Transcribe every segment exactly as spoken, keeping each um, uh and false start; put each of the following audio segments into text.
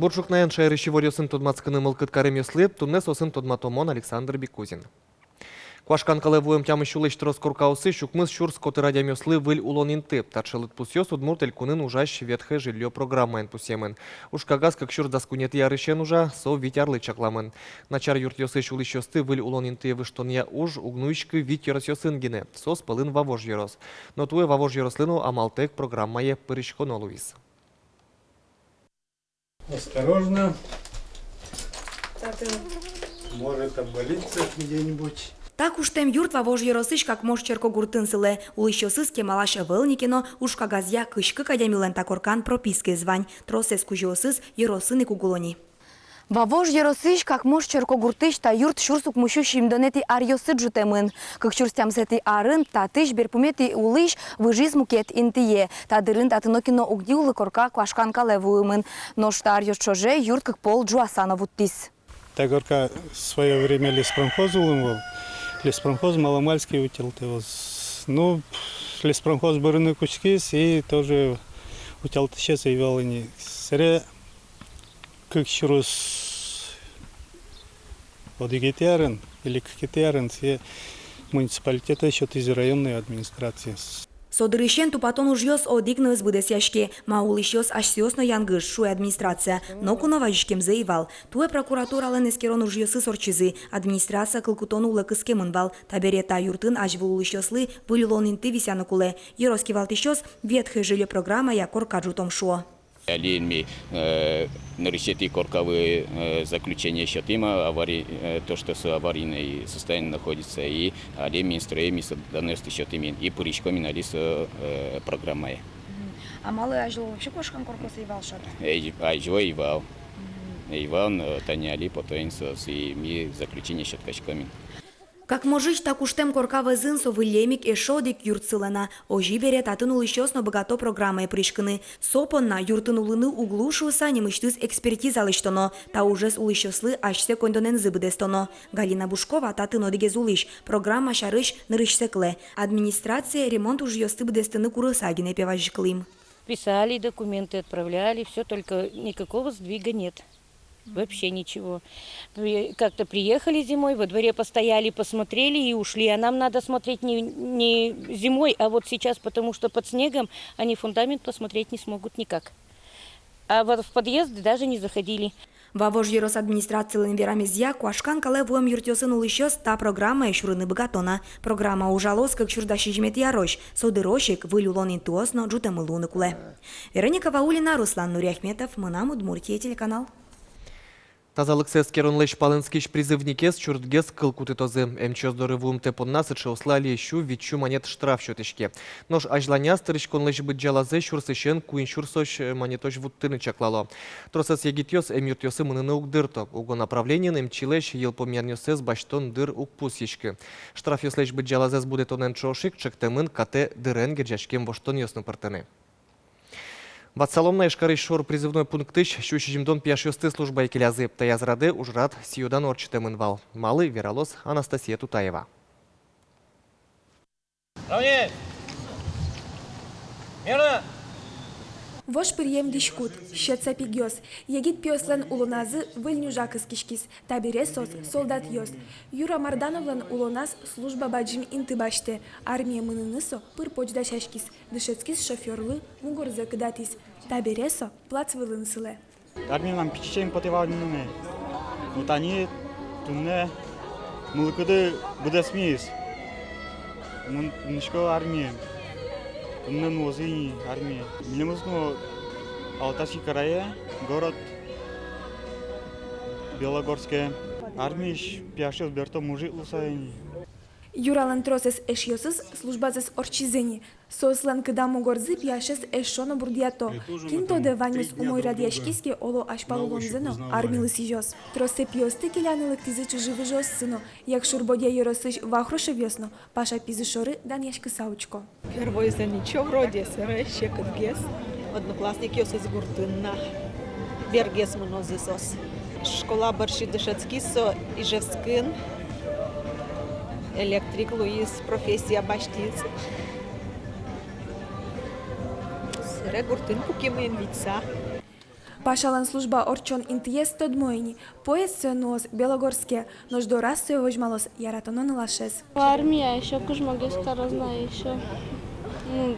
Бур ӵукнаен! Шаерысь иворъёсын тодматскыны мылкыд каремъёслы туннэ соосын тодмато мон, Александр Бекузин. Куашкан калэ вуэм тямыс сюлэсь трос коркаосысь укмыс сюрс котыр адямиослы выль улон инты. Таӵе лыдпусъёс Удмурт Элькунын ужась «Ветхое жильё» программаен пусъемын. Ужкагаз кык сюрс дас куинетӥ арысен ужа, со вить арлы чакламын. Начар юртъёсысь улӥсьёсты выль улон интые выжтонъя уж уг нуиськы вить ёросъёсын гинэ, соос пӧлын Вавож ёрос. Но туэ Вавож ёрослы но амалтэк программае пыриськоно луиз. Осторожно. Может обвалиться где-нибудь. Та куштэм юрт Вавож ёросысь Какмож черкогуртын сылэ. Улӥсьёсыз кемалась ӧвӧл ни ке но, ужкагазъя кызь кык адямилэн та коркан пропискаез вань. Тросэз кузёосыз ёросын ик уг уло ни. Вавож ёросысь Какмож черкогуртысь та юрт сюрс укмыссю сизьымдонэтӥ аръёсы ӝутэмын. Кык сюрс тямысэтӥ арын татысь берпуметӥ улӥсь выжиз мукет интые. Та дырын татын нокин но уг ни улы, корка куашкан калэ вуэмын. Нош та аръёс ӵоже юрт кык пол ӝуаса но вуттӥз. Та корка в своё время леспромхоз улын вал. Леспромхоз маломальски утялтэ вал. Ну, леспромхоз бырыны кутскиз и тоже утялтӥсез ӧй вал ини. Сэре кык сюрс одӥгетӥ арын или кыкетӥ арын сое муниципалитетэ сётӥзы районной администрациез. Со дырысен тупатон ужъёс одӥг но ӧз быдэсъяське. Ма, улӥсьёс асьсэос но янгыш, шуэ администрация, но ку но вазиськемзы ӧй вал. Туэ прокуратуралэн эскерон ужъёсыз ортчизы. Администрация кыл кутон улэ кыскемын вал. Табере та юртын азьвыл улӥсьёслы выль улон инты висъяны кулэ. Ёрос кивалтӥсьёс «Ветхое жильё» программая корка ӝутом шуо. Али ми, э, нырысетӥ коркалы, э, заключение сётӥм, авари-, э, то, что со аварийной состоянии находится, и али Минстрое ми со данныйёсты сётӥм ини, и пыриськом ини али со, э, программае. Мгм. А малы, азьло вообще куашкан коркаос ӧй вал шат? Эй, азьло ӧй вал. Мгм. Ӧй вал, но тани али потэ ини соос, и ми заключение сётӥськом ини. Какможысь та куштэм корка вӧзын со выллем ик эшшо одӥг юрт сылэ на. Озьы бере, татын улӥсьёс но быгато программае пыриськыны. Со понна юртын улыны уг луы шуыса нимысьтыз экспертиза лэсьтоно. Та ужез улӥсьёслы асьсэ коньдонэнызы быдэстоно. Галина Бушкова, татын одӥгез улӥсь, программа сярысь нырысьсэ кылэ. Администрацие ремонт ужъёсты быдэстыны курыса гинэ, пе, вазиськылӥм. Писали, документы отправляли, всё, только никакого сдвига нет. Вообще ничего. При-, как-то приехали зимой, во дворе постояли, посмотрели и ушли. А нам надо смотреть не, не зимой, а вот сейчас, потому что под снегом они фундамент посмотреть не смогут никак. А вот в подъезды даже не заходили. Вавож ёрос администрацилэн верамезъя, куашкан калэ вуэм юртъёсын улӥсьёс та программае сюрыны быгато на. Программа ужалоз кык сюрс дас сизьыметӥ арозь. Со дырозь ик выль улон интыос но ӝутэмын луыны кулэ. Вероника Ваулина, Руслан Нуриахметов, «Мынам Удмуртие» телеканал. Тазалыксэ эскеронлэсь палэнскись призывникез чуртгес кыл кутытозы. Эмчиос доры вуымтэ понна сыӵеослы али сю витьсю манет штраф сётӥське. Нош азьланяз тырыськонлэсь быдӟалазэ сюрсысен куинь сюрсозь манетозь вуттыны чаклало. Тросэз егитъёс эмъюртъёсы мыныны уг дырто. Уго направлениын эмчилэсь йылпумъянъёссэс басьтон дыр уг пусйиськы. Штрафъёслэсь быдӟалазэс будэтонэн ӵош ик чектэмын катэ дырен герӟаськем воштонъёс но пыртыны. Ватсалом на: Ижкарысь шор призывной пунктысь сю сизьымдон пияшъёсты службае келязы. Таяз радэ ужрад сӥё-дано ортчытэмын вал. Малы, вералоз Анастасия Тутаева. Равнение! Мирно! Вож пыръем дӥськут, сьӧд сапегъёс. Егит пиослэн улоназы выль нюжа кыскиськиз. Табере соос солдатъёс. Юра Мардановлэн улоназ служба бадӟым инты басьтэ. Армие мыныны со пыр-поч дасяськиз. Дышетскиз шофёрлы, мугорзэ кыдатӥз. Табере со плац вылын сылэ. Армие мынам пичиысен потэ вал ни мынэ. Но тани туннэ мылкыды быдэсмиз. Мон мынӥсько армие. Туннэ нуозы ини армие. Милемыз но Алтайский крае, город Белогорске. Армиысь пияшъёс берто мужик луыса ини. Юралэн тросэз эшъёсыз службазэс ортчизы ини. Соослэн кыдам мугорзы пияшез эшшо но бурдъято. Кин тодэ, ваньмыз умой радъяськиз ке, оло, азьпал улонзэ но армилы сӥзёз. Троссэ пиосты келяны лыктӥзы чыжы-выжыоссы но. Якшур-Бӧдья ёросысь Вахрушевъёс но Паша пизы шоры данъяськыса учко. Первойзэ ничего вроде, сэре секытгес. Одноклассникъёсыз гуртын на, бергес мынозы соос. Школа бӧрсьы дышетскиз со Ижевскын, электрик луиз, профессия басьтӥз. Сэре гуртын пукимы ини витьса. Пашалэн служба ортчон интыез тодмо ини. Поезд сое нуоз Белогорске, нош дораз сое возьмалоз яратоно нылашез. Армия ещё кужмогес кароз на ещё. Ну,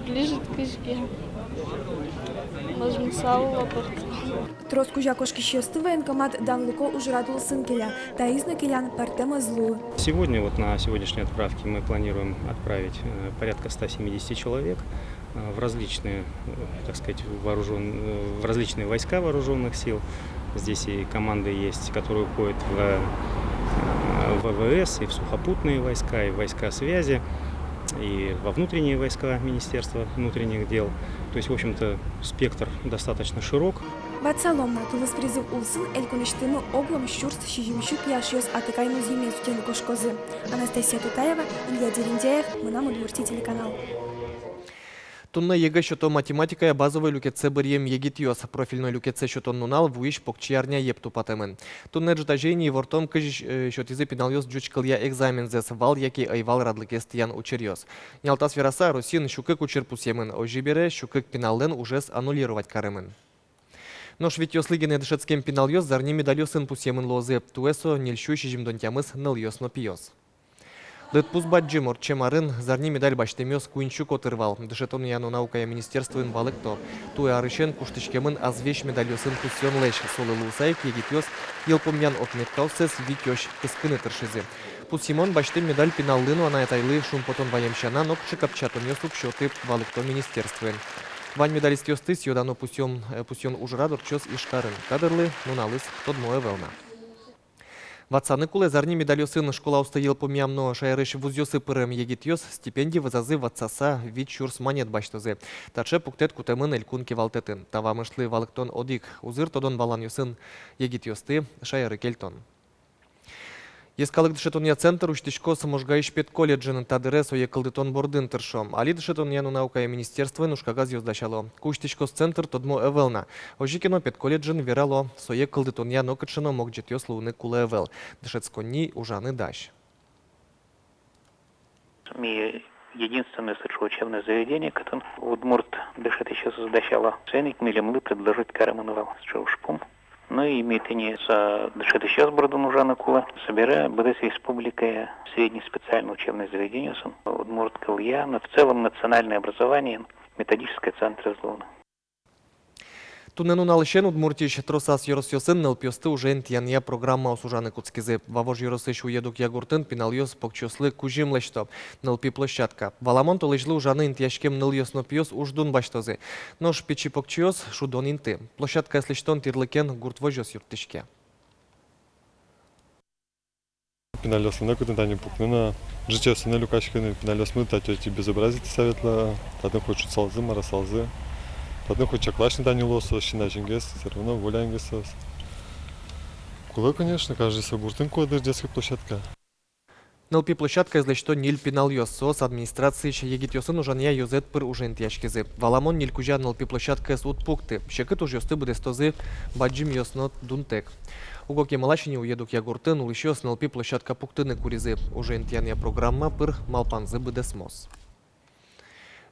ближе к кызьге. Возьмысал лопырт. Трос кузя кошкисьёсты военкомат данлыко ужрад улсын келя. Таиз но келян пӧртэм ӧз луы. Сегодня, вот на сегодняшней отправке мы планируем отправить, э, порядка ста семидесяти человек, э, в различные, э, так сказать, вооружён-, э, в различные войска вооружённых сил. Здесь и команды есть, которые уходят в, э, В В С, и в сухопутные войска, и в войска связи, и во внутренние войска Министерства внутренних дел. То есть, в общем-то, спектр достаточно широк. Ватсалом на, тулыс призыв улсын элькунысьтымы огъя сюрс сизьымсю пияшъёс атыкай музъеме сётыны кошкозы. Анастасия Тутаева, Илья Дерендяев, «Мынам Удмуртие» телеканал. Туннэ ЕГЭ сёто математикая базовой люкетсэ быръем егитъёс. Профильной люкетсэ сётон нунал вуись покчиарняе тупатэмын. Туннэ ӝытазе ини ивортом, кызьы, э, сётӥзы пиналъёс ӟуч кылъя экзамензэс, вал яке ӧй вал радлыкез тӥян учыръёс. Нялтас вераса, Россиын сю кык учыр пусъемын, озьы бере сю кык пиналлэн ужез аннулировать каремын. Нош витьёслы гинэ дышетскем пиналъёс зарни медальёсын пусъемын луозы. Туэ со ньыльсю сизьымдон тямыс нылъёс но пиос. Лыдпус бадӟым. Ортчем арын зарни медаль басьтэмъёс куиньсю котыр вал. Дышетонъя но наукая министерствоын валэкто: туэ арысен куштӥськемын азвесь медальёсын пусъёнлэсь. Солы луыса ик егитъёс йылпумъян отметкаоссэс витёзь кыскыны тыршизы. Пусйымон басьтэм медаль пиналлы но анай-атайлы шумпотон ваем сяна, нокыӵе капчиятонъёс уг сёты, валэкто министерствоын. Вань медалистъёсты сӥё-дано пусъён, э, пусъён ужрад ортчоз Ижкарын. Та дырлы нуналыз тодмо ӧвӧл на. Ватсаны кулэ, зарни медальёсын школаосты йылпумъям но шаерысь вузъёсы пырем егитъёс стипенди вӧзазы ватсаса вить сюрс манет басьтозы. Таӵе пуктэт кутэмын элькун кивалтэтын. Та вамышлы валэктон одӥг: узыр тодон-валанъёсын егитъёсты шаеры кельтон. Йӧскалык дышетонъя центр усьтӥськоз Можгаысь педколледжын. Та дыре сое кылдытон бордын тыршо. Али дышетонъя но наукая министерствоын ужкагазъёс дасяло. Ку усьтӥськоз центр, тодмо ӧвӧл на. Озьы ке но педколледжын верало: сое кылдытонъя нокыӵе но могӟетъёс луыны кулэ ӧвӧл. Дышетсконни ужаны дась. Ми единственное сыӵе учебное заведение, кытын удмурт дышетӥсьёсыз дасяло. Соин ик милемлы предложить каремын вал сыӵе ужпум. Ну и ми тӥни со дышетӥсьёс бордын ужаны кулэ. Собере быдэс республикая средней специальной учебной заведениосын удмурт кылъя, но в целом национальное образование методической центрез луыны. Туннэ нуналысен Удмуртиысь тросаз ёросъёсын нылпиосты уже интыянъя программаос ужаны кутскизы. Вавож ёросысь Уедугъя гуртын пиналъёс покчиослы кузьым лэсьто: нылпи площадка. Валамон, толэзьлы ужаны интыяськем нылъёс но пиос уждун басьтозы. Нош пичи покчиос — шудон инты. Площадкаез лэсьтон тӥрлыкен гурт возёс юрттӥське. Пиналъёслы но кытын тани пукны на, ӝытъёсы но люкаськыны, пиналъёсмы татчы безобразить ӧй сётылэ, татын хоть шудысалзы, марысалзы, татын хоть чакласькыны тани луоз соос, син азьынгес, всё равно волянгес соос. Кулэ, конечно, каждый со гуртын кулэ дыр детский площадка. Нылпи площадкаез лэсьто ньыль пиналъёс. Соос администрациысь егитъёсын ужанъя ёзэт пыр уже интыяськизы. Валамон, ньыль кузя нылпи площадкаез уд пукты. Секыт ужъёсты быдэстозы бадӟымъёс но дунтэк. Уго кемалась ини Уедугъя гуртын улӥсьёс нылпи площадка пуктыны куризы. Уже интыянъя программа пыр малпанзы быдэсмоз.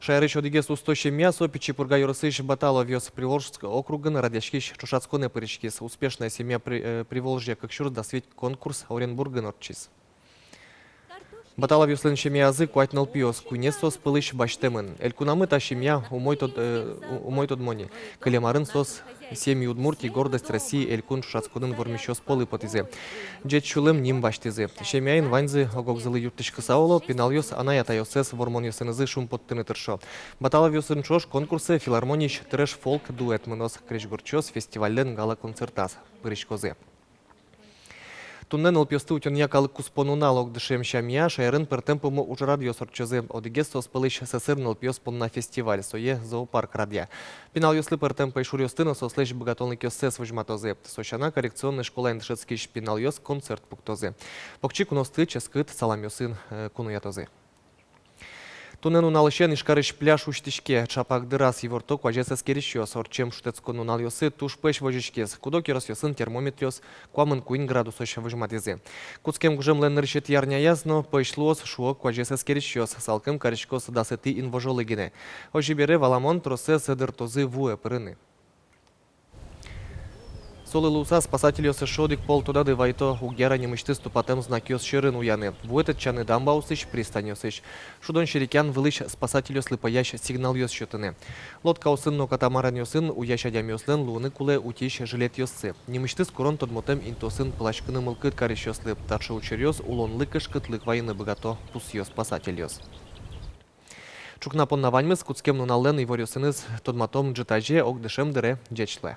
Шаерысь одӥгез усто семья — со Пичи Пурга ёросысь Баталовъёс. Приволжск округын радъяськись ӵошатсконэ пыриськиз. «Успешная семья При-, э, Приволжья кык сюрс дас вить» конкурс Оренбургын ортчиз. Баталовъёслэн семьязы куать нылпиос, куинез соос пӧлысь басьтэмын. Элькунамы та семья умой тод-, э, у-, умой тодмо ни. Кылем арын соос «Семьи Удмуртии — гордость России» элькун ӵошатсконын вормисьёс пӧлы потӥзы. Ӟеч сюлэм ним басьтӥзы. Семьяын ваньзы ог-огзылы юрттӥськыса уло, пиналъёс анай-атайёссэс вормонъёсынызы шумпоттыны тыршо. Баталовъёсын ӵош конкурсэ филармониысь «Трэш-фолк» дуэт мыноз. Крезьгурчиос фестивальлэн гала-концертаз пыриськозы. Туннэ нылпиосты утёнъя калык куспо нунал. Огдышем сямъя шаерын пӧртэм пумо ужрадъёс ортчозы. Одӥгез соос пӧлысь сӧсыр нылпиос понна фестиваль, сое зоопарк радъя. Пиналъёслы пӧртэм пӧйшуръёсты но соослэсь быгатонлыкъёссэс возьматозы. Со сяна, коррекционной школаын дышетскись пиналъёс концерт пуктозы. Покчи куноосты ческыт саламъёсын, э, куноятозы. Туннэ нуналысен Ижкарысь пляж усьтӥське. Ӵапак дыраз, иворто куазез эскерисьёс. Ортчем шутэтскон нуналъёсы туж пӧсь возиськиз. Куд-ог ёросъёсын термометръёс куамын куинь градусозь возьматӥзы. Кутскем гужемлэн нырысетӥ арняяз но пӧсь луоз, шуо куазез эскерисьёс. Салкым кариськоз дасэтӥ инвожолы гинэ. Озьы бере, валамон, тросэз дыртозы вуэ пырыны. Солы луыса, спасательёс эшшо одӥг пол тодады вайто: уг яра нимысьтыз тупатэм знакъёс сьӧрын уяны, вуэ тэтчаны дамбаосысь, пристаньёсысь. Шудон серекъян вылысь спасательёслы пӧясь сигналъёс сётыны. Лодкаосын но катамаранъёсын уясь адямиослэн луыны кулэ утись жилетъёссы. Нимысьтыз курон тодмотэм интыосын пыласькыны мылкыд карисьёслы. Таӵе учыръёс улонлы кышкытлык вайыны быгато, пусъё спасательёс. Ӵукна понна ваньмыз. Кутскем нуналлэн иворъёсыныз тодматом ӝытазе ог дышем дыре. Ӟеч луэ.